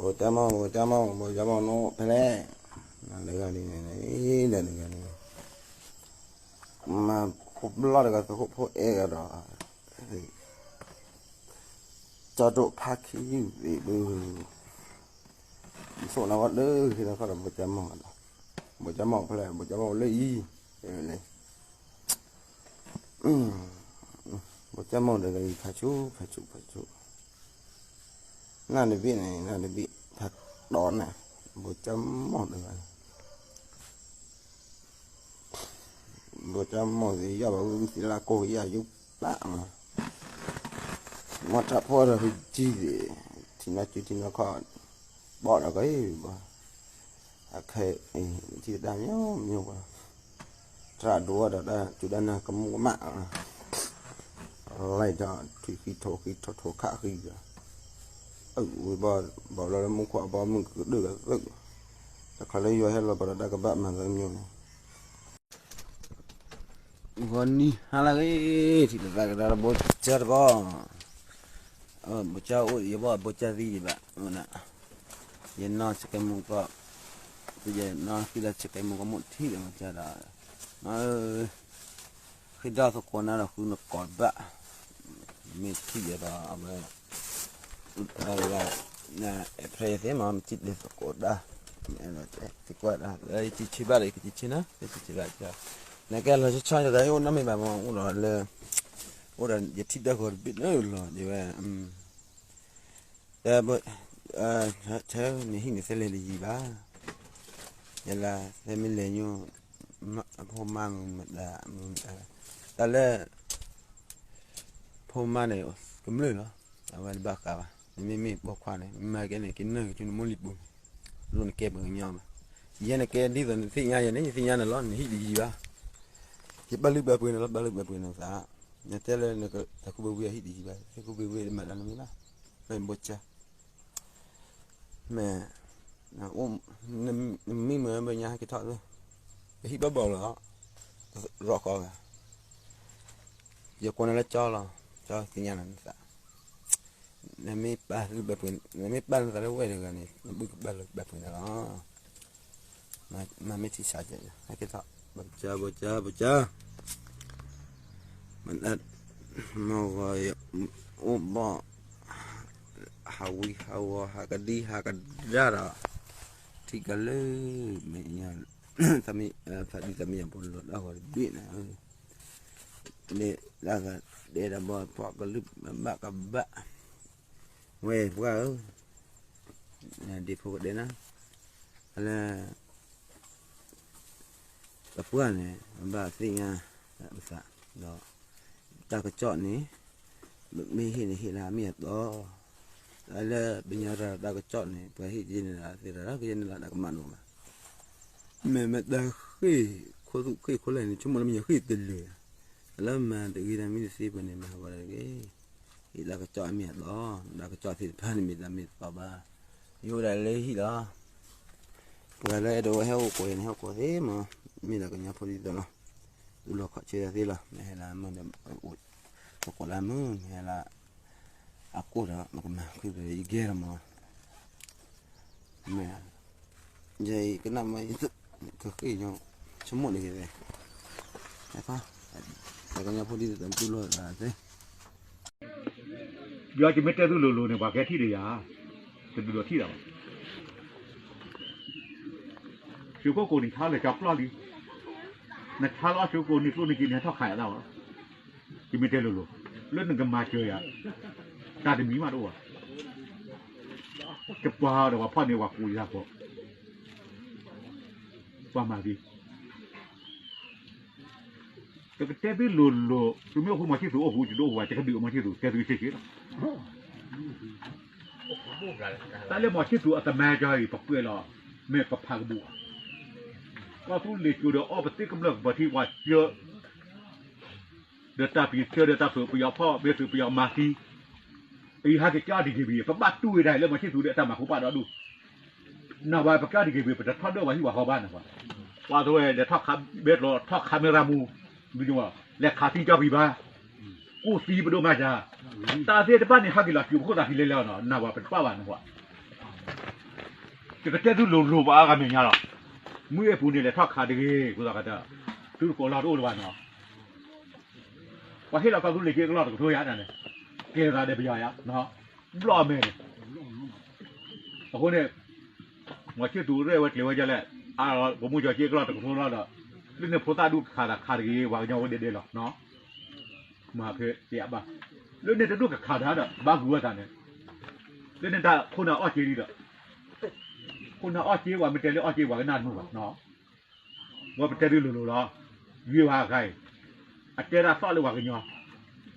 ဘိၣ်ကၠၢမီၢ် ဘိၣ်ကၠၢမီၢ် ဘိၣ်ကၠၢမီၢ် နအိၣ်ဖဲလဲၣ်, နတဂၤန့ၣ် နတဂၤန့ၣ် မၤဖိဘျီတဂၤ သကိးဖိအဲၣ်ဂၤဒီး ကၠီဒိၣ်ဖးခံသ့ၣ်ဘၣ်, ဆိၣ်နၤဝဲလၢဟံၣ်လီၤခီဒီး ဘိၣ်ကၠၢမီၢ်ဒီး, ဘိၣ်ကၠၢမီၢ်ဖဲလဲၣ် ဘိၣ်ကၠၢမီၢ်လၢအံၤ, ဘိၣ်ကၠၢမီၢ်တဂၤအံၤ ဖးဆူၣ် ဖးဆူၣ် ဖးဆူၣ် နၢ်တဘ့ၣ်န့ၣ် နၢ်တဘ့ၣ် ဖးတီၤန့ၣ် ဘိၣ်ကၠၢမီၢ်တဂၤန့ၣ်, ဘိၣ်ကၠၢမီၢ်သ့ၣ်ယၢ်ဘၣ်ဝံသ့ၣ်လၢကိၢ်ကယၢ်ယူၢ်ပၢ်မး, မ့ၢ်တၢ်ဖှီၣ်ဒီးဟူကံသ့ၣ်, ထံနီၤစုထံနီၤခီၣ်, ဘီၣ်ဒီးက့ၤဘၣ်, အခဲအံၤ ထံတၢ်မညီမညီပှၤ သရၣ်ဒိၣ်ဝဲဒီးတၢ်စူၢ်တၢ်နာ်ကမူကမၣ်, လံာ်ဒီးထွံၣ်ဃံထိၣ်ဃံထိၣ်ထိၣ်ခးဃံဒီး, အဝံၤဘီၣ်ဘီၣ်လီၤလၢမူခိၣ်အဘီမုၢ်ကဒၢၣ်ကသုၣ်, တၢ်ခီလၢယွၤဟဲလီၤပှၤဒီးတၢ်ကဘၣ်မၤသးကမျိုးန့ၣ် ဂီၤနံၤဟါလၢအဂ့ၤ ထံၣ်လိာ်သးကဒါဒီးဘိၣ်ကၠၢတဘီ, ဘိၣ်ကၠၢအိၣ်ယဘီၣ်ဘိၣ်ကၠၢသံဒံးဘၣ်, ယနီၢ်ဆကဲမူကီၢ်, ယနီၢ်ဃံလၢဆကဲမူကီၢ်မိၢ်ထံၣ်ဒီးဘိၣ်ကၠၢဒီး, ဃ့ဒၣ်သကိးနၤဒီးဃုနကိးဘၣ်, မ့ၢ်ထံၣ်ယဲဒီးအဝဲ အဲၣ်ဖျဲၣ်ယသ့မး မ့ၢ်ထံၣ်ဒ်သကိးဒၣ်, သံကွၢ်ဒၣ် ယဆံးဆံးဘၣ်ဒီး ယကဆံးဆံးနၤ ယဆံးဆံးဘၣ်, နကဲလီၤဆီဆီယသး ယအိၣ်နီတမံၤဘၣ်မး အိၣ်ဒီးလၢ အိၣ်ဒီးယထံၣ်တၢ်ဂီၤတဘ့ၣ်န့ၣ်လီၤ ဒ်ဝဲ တဲ ဆၢနဟံၣ်န့ၣ်သဲလဲၤတယံၤဘၣ်, ယလၢသဲမ့ၢ်လဲၤညိ အဖိမါမတၤ, တၢ်လၢ ဖိမါန့ၣ် ကမျၢၢ်လီၤ, အဝဲတဘၣ်ဃးဘၣ်, နမ့မ့ၢ်ပိာ်ခွါန့ၣ် မၤကဲန့ၣ် ကနၢ်က့ၤဆူနမိၢ်လံၤပူၤန့ၣ်, လိၣ်နကဲပှၤကညီဘၣ်, ယဲနကဲဒ်သိးနသ့ၣ်ညါယဲန့ၣ် ယသ့ၣ်ညါနၤလီၤ နဟံၣ်တယံၤဘၣ်, ယပာ်လုၢ်ပာ်ပှ့ၤနၤလီၤ ပာ်လုၢ်ပာ်ပှ့ၤနၤသး, နတဲလၢနတၢ်ကူၣ်ဘၣ်ကူၣ်သ့ဟံၣ်တယံၤဘၣ်, တၢ်ကူၣ်ဘၣ်ကူၣ်သ့မၤတၢ်နမံၤဘၣ်, လၢနဘိၣ်ကၠၢ မ့ၢ် နမံမုာ်ဘၣ်ညါဟဲက့ၤထီၣ်လၢ ပဟံၣ်ဘၣ်ဘၣ်လီၤ, ရီၣ်ဃီဂၤ, ယကိးနၤလၢကၠီလီၤ, ကၠီသ့ၣ်ညါနၤနသး, နမ့ၢ်ပာ်လုၢ်ပာ်ပှ့ၤ နမ့ၢ်ပာ်နသးလၢဝဲတဂၤန့ၣ် နဘုၣ်ကဘၣ်လၢပာ်ပှ့ၤနၤလီၤ, မ့မ့ၢ်ထံၣ်ဆါကဲ ဟဲက့ၤထီၣ် ဘၣ်ကၠီ ဘၣ်ကၠီ ဘၣ်ကၠီ မ့ၢ်ဂီၤ အိၣ်ဘီၣ် ဟးဝံဟးဂီၤ ဟးကဒံဟးကဒါဒီး ထံၣ်ကလၢ မ့ၢ် ဖးဒံသးမံယၤဖိလီၤတၢ်ဂီၤတဘ့ၣ်န့ၣ်, န့ၣ် တၢ်ကဒဲးဒီးဘီၣ်ဖီၣ်ကလုၢ်ဘၣ်ကဘၣ်, ဝဲပှၢ်ဧၢ, ဒ်ဖိကဒဲးနၤ, လၢ ပပှၢ်န့ၣ် ဘၣ်သ့ၣ်ညါ ပသး ဒီး တၢ်ကစီၣ်န့ၣ် မ့ၢ်ဟ့ၣ်န့ၣ်ဟ့ၣ်လၢအမ့ၢ်အတီ, တၢ်လၢပညီတၢ်တၢ်ကစီၣ်န့ၣ် ပှၤဟ့ၣ်က့ၤန့ၣ်လၢသ့ၣ်တၢ်ကယဲၢ်န့ၣ်လၢတၢ်ကမၣ်နီၤဘၣ်, မ့ၢ်မ့ၢ်တၢ်ဃ့ၢ်ခိၣ်သူၣ်ဃ့ၢ်ခိၣ်လဲၣ်န့ၣ် ဆိကမိၣ်လၢမ့ၢ်ယဃ့ၢ်တလၢာ်, လၢမၤတဂ့ၤတၢ်မ့ၢ်တသ့ပှဲၤန့ၣ် မၤဟးဂီၤတၢ်တဂ့ၤ ဟ့ၣ်တၢ်ကစီၣ်အမ့ၢ်အတီ, တၢ်ကစီၣ်သ့ၣ်တဖၣ်န့ၣ်မ့ၢ်တၢ်မ့ၢ်တတီဘၣ်, ယအိၣ်ဒၣ်လၢဟံၣ်လီၤ, ပှၤလၢအဲၣ်ဒိးဟဲအိၣ်ကိးယၤန့ၣ် ဟဲအိၣ်ကိးသ့မး, မ့ၢ်ဒၣ်ကညီဖိဒ်သိးလီၤ, သူၣ်လီၤခီၣ်ဆၢယၤသ့လီၤ, မ့ၢ်ဟဲလၢမုၢ်ဒီး သကိးလၢမုၢ် မ့ၢ်ဟဲလၢ အကိၢ်ဒီး မကမၤခုၣ်ဒီး ယကဲဒီးမး မ့ၢ် ယကနၣ်မး ယကဃ့ၢ်ညီ ဆိကမိၣ်န့ၣ်က့ၤသ့ၣ် တၢ်ကညီဖိဒ်သိး တူၢ်လိာ်သးသ့ ယွၤကမ့ၢ်တဲသုလိၤလိၤန့ၣ် ပှၤကဟဲထံၣ်ဒီးယၤ, တဒုးဒီးထံၣ်တၢ်ဘၣ်. ရွှေကုက္ကိုန့ၣ် ဆါလၢကပျီလံ, နဆါလီၤရွှေကုက္ကိုန့ၣ် ကျိၣ်န့ၣ်က့ၤန့ၣ် ဟဲထီၣ်ခးယၤသးဘၣ်, ကမ့ၢ်တဲလိၤလိၤ, လၢနကမၤစၢၤယၤ, တၢ်တမံၤမးတအိၣ်ဘၣ်, ကပှၤဒီးပှၤဖီၣ်န့ၢ်ပှၤကူးယၤဖိ, ပှၤမၤသံ ကကတဲသုလိၤလိၤ, သုမ့ၢ်အိၣ်ဃူ မောင်ချစ်သူ အိၣ်ဃူ ယဒိၣ်အိၣ်ဃူဘၣ်, ယကဒုး မောင်ချစ်သူ တဲသုဆ့ဆ့လီၤ. တၢ်လၢမောင်ချစ်သူ အတမၤကီအံၤ ပကွဲးလီၤ, မ့ၢ်ပဖးကဘူၣ်ဘၣ်, ကီၢ်သူလ့ၤကၠိဒီး အီပသ့ၣ်ကမျၢၢ်ကပီၤထံ ပှၤစၢ ဒီးတၢ်ပံၤဆၢဒီးတၢ်ပၢၤ ပယီၤဖီၣ် မ့ၢ်သုးပယီၤမၤသံ, အံၤဟဲက့ၤကၠီ ဒီက့ဘံ ပဘၣ်တူၢ်ဝဲဒၣ်လၢ မောင်ချစ်သူ ဒီးအတၢ်မၤဃူပာ်ဒီးဒူၣ်, နဝဲပကၠီ ဒီက့ဘံ ပတထီၣ်ဒၢၣ်ပှၤဟံၣ်ပှၤဃီဘၣ်နဝဲ, ပှၤသိဝဲ လဲၤထီၣ်ခးဘဲကျိး ထီၣ်ခးမ့ၢ်ရၤမူ, လဲၤခးသံကၠီပံၤဘၣ်, ကူၣ်သံပဒိၣ်မၤယၤ, တၢ်သ့ၣ်တဖၣ်န့ၣ် ဟဲက့ၤလီၤစူၤပခိၣ်သးခံလဲၤလဲၤအီၤနီၤ နဝဲပတပာ်ဘၣ်နဝဲ ယကတဲသုလိၤလိၤဘၣ်အါဂၤမဲာ်ညါလီၤ. မုၢ်အဲၣ်ပူၤန့ၣ် လဲၤထီၣ်ခးတဂ့ၤ အဃိသတး သုတကိးလီၤတအိၣ်လၢၤဘၣ်နီၤ. ပှၤဟ့ၣ်လီၤကီၢ်သူလ့ၤက့ ကလီၢ်တကထိယၤန့ၣ် ကျဲၤသးဒီးပယီၤယၤ ဘျီၣ်အမဲာ်န့ၣ် အဃိန့ၣ် မၤဆ့ၣ်သူးရဲၣ်ဝဲကျဲၤဝဲဒ်လဲၣ်, အါလီၤ ပမူကၠီၤက့ ကလီၢ်တကထိလီၤဒီး လၢန့ၣ်ဖိသၣ်ဒူၣ်ကခးသးခးတဂ့ၤ ပှၤကညီဖိဒဲဒဲလီၤ. မၤဖဲတယဘၣ်, လၢန့ၣ်တဒူၣ်ကခးတၢ်ဒီး ဘၣ်ဂုာ်ဝဲသးန့ၣ်, လၢန့ၣ်တၢ်ခိၣ်နၢ်အီၣ်က့လံဒီး ခိၣ်နၢ်အီၣ်က့ ပှၤမ့ၢ်တဲလၢအီၣ်က့ ပှၤကနၣ်တမုာ်ဘၣ်နီၤ. ဝဲပတဲသုလိၤလိၤလီၤ. ယွၤဝဲအခါအံၤ အတဲဒၣ်သီၣ်လၢပှၤကညီ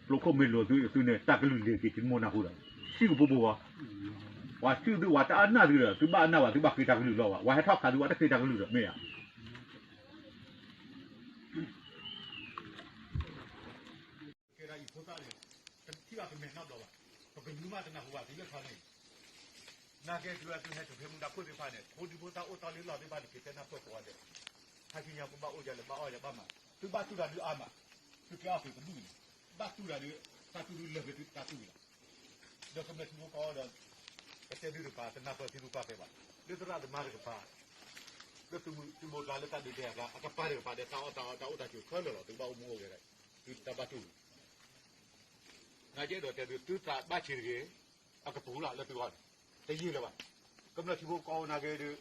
ကျိခိၣ်မ့ၢ်လိၤသုသုန့ၣ် တၢ်ကလုၢ်လ့ၤက့ၤ တမ့ၢ်နၢ်ဟူဒီး စံၣ်ကဖိဖိဝဲ, ပှၤစံၣ်သု ပှၤတအၢၣ်နာ်သုဒီး သုဘၣ်အၢၣ်နာ်ဘၣ် သုဘၣ်ဃ့တၢ်ကလုၢ်လီၤဘၣ်, ပှၤဟဲထီၣ်ခးသု ပှၤတဃ့တၢ်ကလုၢ်ဒီး မ့ၢ်ဧါ. ကဲဒၣ်အံၤဖိသၣ်န့ၣ် ပထံၣ်ဘၣ်ပမဲာ်နီတဘျီဘၣ်, ပကလုၢ်မးတနၢ်ဟူဘၣ် သုလၢခါန့ၣ်, နာ်က့သုဟဲတုၤဖဲမူဒါခိၣ်သ့ၣ်တဖၣ်န့ၣ် ဖိဒံဖိသၣ်အိၣ်တီလၢလီၢ်သ့ၣ်တဖၣ်န့ၣ် ကတဲနၢ်ပၢၢ်ကိးဂၤဒဲး, ဟဲက့ၤညါပဘၣ်အိၣ်ယၤလဲၣ် ဘၣ်အီၣ်ယၤလဲၣ် ဘၣ်မၤ, သုဘၣ်တူၢ်တၢ်ဒုးအါမး, သုကဲအီၣ်သုတဒူၣ်န့ၣ်, ဘၣ်တူၢ်တၢ်ဒုး, တၢ်တူၢ်ဒုးလၢာ်ဖဲသုတၢ်တူၢ်န့ၣ်လီၤ. ဒီးကမျၢၢ်ထံဖိကီၢ်ဖိဒီး ကတဲသုတကပၤ တနၢ်ပၢၢ်ထံရူၢ်ကီၢ်သဲးဘၣ်, လၢသရၣ်သမါတကပၤ လၢသုးမုၢ်သံၣ်ဘိကျါလၢတၢ်ဒုးတဲအကျါ အကပၤတကပၤဒီး တၢ်အီၣ်တၢ်အီတၢ်အိၣ်တၢ်ဆိးခဲလၢာ်လီၤ, သုကဘၣ်အိၣ်မူအိၣ်ဂဲၤဒီး သုတၢ်ဘၣ်တူၢ်လီၤ. နာ်က့ဒီးတဲသု သုသးဘၣ်ဆံးတဂ့ၤ, အကပူၤလီၤလၢသုဂီၢ်န့ၣ်, တယံာ်လၢၤဘၣ်. ကမျၢၢ်ထံဖိကီၢ်ဖိနာ်က့ဒီး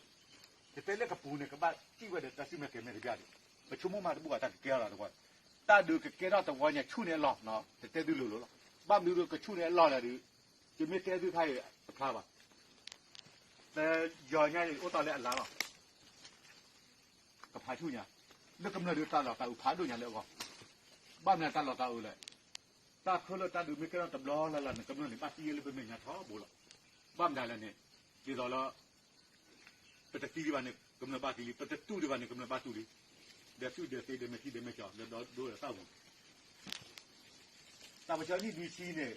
ယတဲလၢကပူၤန့ၣ် ကဘၣ်စံၣ်ဝဲဒီးတၢ်စံၣ်မဲာ်ကဲၤမဲာ်တဘျီဒီး ပဆိကမိၣ်မးတဘူၣ်ဘၣ် တၢ်ကကဲထီၣ်တၢ်တဝီ, တၢ်ဒုးကကဲထီၣ်တဝီညါ ဆူၣ်န့ၢ်အလီၢ်, တတဲသုလိၤလိၤလီၤ. ဘၣ်မနုၤဒီးကဆူၣ်န့ၢ်အလီၢ်လဲၣ်ဒီး ယမ့ၢ်တဲသုခါအံၤတဖျါဘၣ်, ပယီၤညါအံၤအိၣ်တီၢ်လၢအလါလီၤ. ကဖးဆူၣ်ညါ, လၢကမျၢၢ်ဒုးတၢ်လီၢ်တၢ်အုးဖးဒိၣ်ညါလၢအဂီၢ်, ဘၣ်မနုၤတၢ်လီၢ်တၢ်အုးလဲၣ်, တၢ်ခဲလၢာ်တၢ်ဒုးမ့ၢ်ကဲထီၣ်တဘျီလၢ်လၢ်န့ၣ် ကမျၢၢ်န့ၣ် ဘၣ်သံလၢပမဲာ်ညါထီဘိလီၤ. ဘၣ်မနုၤလဲၣ်န့ၣ်, ဒ်သိးလၢ ပတသံဒံးဘၣ်န့ၣ် ကမျၢၢ်ဘၣ်သံလံ, ပတတူၢ်ဒံးဘၣ်န့ၣ် ကမျၢၢ်ဘၣ်တူၢ်လံ, ဒီးဆူၣ်ဒီးသ့ဒီးမဲာ်ထံဒီးမဲာ်ကၠီ ဒီးဒိဒီးသၣ်ဝံၤ တၢ်ပၢၢ်ဆၢနံၣ်နွံဆံန့ၣ်,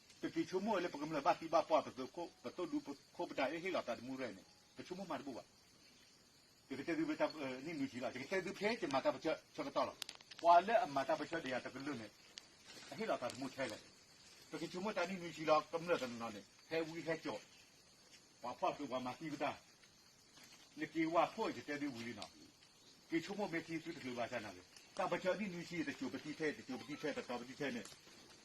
ပက့ၤဆိကမိၣ်လၢပကမျၢၢ်ဘၣ်သံဘၣ်ပှၢ် ပသိၣ်ဒူပခိၣ်ပတၢ်အဟ့ၣ်လီၤသးသမူရဲၣ်န့ၣ် ပဆိကမိၣ်မးတဘူၣ်ဘၣ်. ယကတဲသုဖဲနံၣ်နွံဆံလီၤ, ယကတဲသုဖဲယမၤတၢ်ပၢၢ်ဆၢဆၢကတီၢ်လီၤ. ပှၤလၢအမၤတၢ်ပၢၢ်ဆၢဒီးယၤတကလုာ်န့ၣ် အဟ့ၣ်လီၤသးသမူထဲလဲၣ်. ပက့ၤဆိကမိၣ်တၢ်နံၣ်နွံဆံလီၤ ကမျၢၢ်တနီၤနီၤန့ၣ် ဟဲဝံဟဲစိာ် ပှၤဖီၣ်ဖျိပှၤမၤသံပတၢ် နက့ၤဝၢ်ဖှိၣ်ယတဲသုဝံၤလံနီၤ, က့ၤဆိကမိၣ်မ့ၢ်ထံသုတချုးဘၣ်ဆၣ်နာ်က့, တၢ်ပၢၢ်ဆၢနံၣ်နွံဆံ တစိာ်ပတံထဲ တစိာ်ပတံထဲ တတီၤပတံထဲန့ၣ်,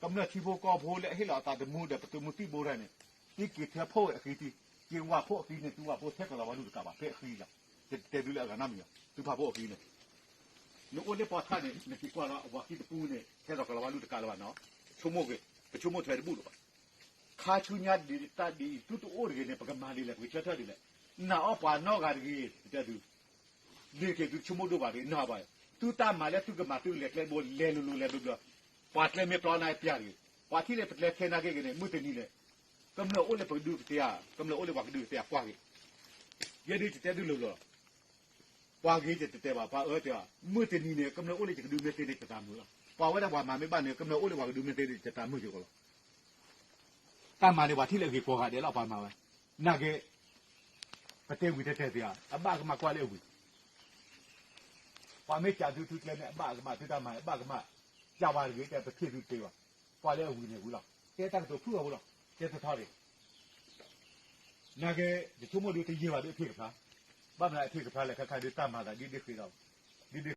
ကမျၢၢ်ထံဖိကီၢ်ဖိလၢအဟ့ၣ်လီၤသးသမူဒီးပသုးမုၢ်သံၣ်ဘိရဲၣ်န့ၣ်, သုက့ၤထၢဖှိၣ်အဃံသံ, က့ၤဝၢ်ဖှိၣ်အဃံန့ၣ် သုဝၢ်ဖှိၣ်ထဲကီၤလၤဝါလူၢ်တကးဘၣ် ဖဲအဃံလီၤ. ယတဲသုလၢအဂၤနီတမံၤလီၤ, သုဖးဖှိၣ်အဃံန့ၣ်, နအိၣ်လၢပှၢ်ထၣ်န့ၣ် နက့ၤကွၢ်လီၤ အဝၤဃံတပူန့ၣ် ထဲကီၤလၤဝါလူၢ်တကးလၢၤဘၣ်နီၤ, ဆိကမိၣ်ဂ့ၤ, ပဆိကမိၣ်ထွဲတဘူၣ်လၢၤဘၣ်. ခါဆူညါဒ်တၢ်ဒ်အံၤ သုတအိၣ်တဂ့ၤန့ၣ် ပကမၤဒ်လဲၣ် ပကဆၢထၢၣ်ဒ်လဲၣ်. နာ်အီၤပှၤနီတဂၤတဂ့ၤ ပတဲသု, ဒ်က့ၤသုဆိကမိၣ်ဒိၣ်ဘၣ်တဂ့ၤ နာ်အီၤပှၤ, သုတၢ်မၤလၢသုကမၤသုကလဲၤကျဲတဘိ လဲၤလိၤလိၤလဲၤဘျီဘျီ, ပှၤကျဲမ့ၢ်ပျီန့ၣ်ပျၢ်တဂ့ၤ, ပှၤထံၣ်လၢပကျဲခဲနာ်က့ဂ့ၤန့ၣ် မုၢ်တနံၤန့ၣ် ကမျၢၢ်အိၣ်လၢပကဒုးကတဲဧါ, ကမျၢၢ်အိၣ်လၢပှၤကဒုးကတဲဧါ ကွၢ်ဂ့ၤ. ယဲဒၣ်ယတဲသုလိၤလိၤလီၤ. ပှၤဂ့ၤယတတဲဘၣ် ပှၤအၢတဲဘၣ် မုၢ်တနံၤန့ၣ် ကမျၢၢ်အိၣ်လၢယကဒုးမ့ၢ်သ့န့ၣ် ယတၢ်မုာ်လီၤ. ပှၤဝဲဒၣ်ပှၤမၤမ့ၢ်ဘၣ်န့ၣ် ကမျၢၢ်အိၣ်လၢပှၤကဒုးမ့ၢ်သ့န့ၣ် ယတၢ်မုာ်စ့ၢ်ကီးလီၤ. တၢ်မၤန့ၣ် ပှၤထံၣ်လၢအဂ့ၤကိးဂၤဒဲးလီၤ ပှၤမၤဝဲ, နာ်က့ ပတဲဝံၤတဲတဲသ့ဧါ အဘၣ်ကမၣ်ကွၢ်လၢအဝံၤ, ပှၤမ့ၢ်စံးသုသုကျဲန့ၣ် အဘၣ်ကမၣ်သုတၢ်မၤ အဘၣ်ကမၣ်, စံးဝဲတဂ့ၤ တဲပထံၣ်သုတသ့ဘၣ်, ကွၢ်လၢအဝံၤန့ၣ်ဝံၤလီၤ. တဲတၢ်ကတိၤဖုၣ်အီၤဖိလီၤ, တဲတထီတဂ့ၤ. နာ်က့ ယဆိကမိၣ်ဒုးတယံာ်ဘၣ်ဒုးအထံၣ်ကဖျါ, ဘၣ်မနုၤအထံၣ်ကဖျါလဲၣ် ခဲခါဒုးတၢ်မၤသးဒ်ဒ်ဃ့ဒီး, ဒ်ဒ်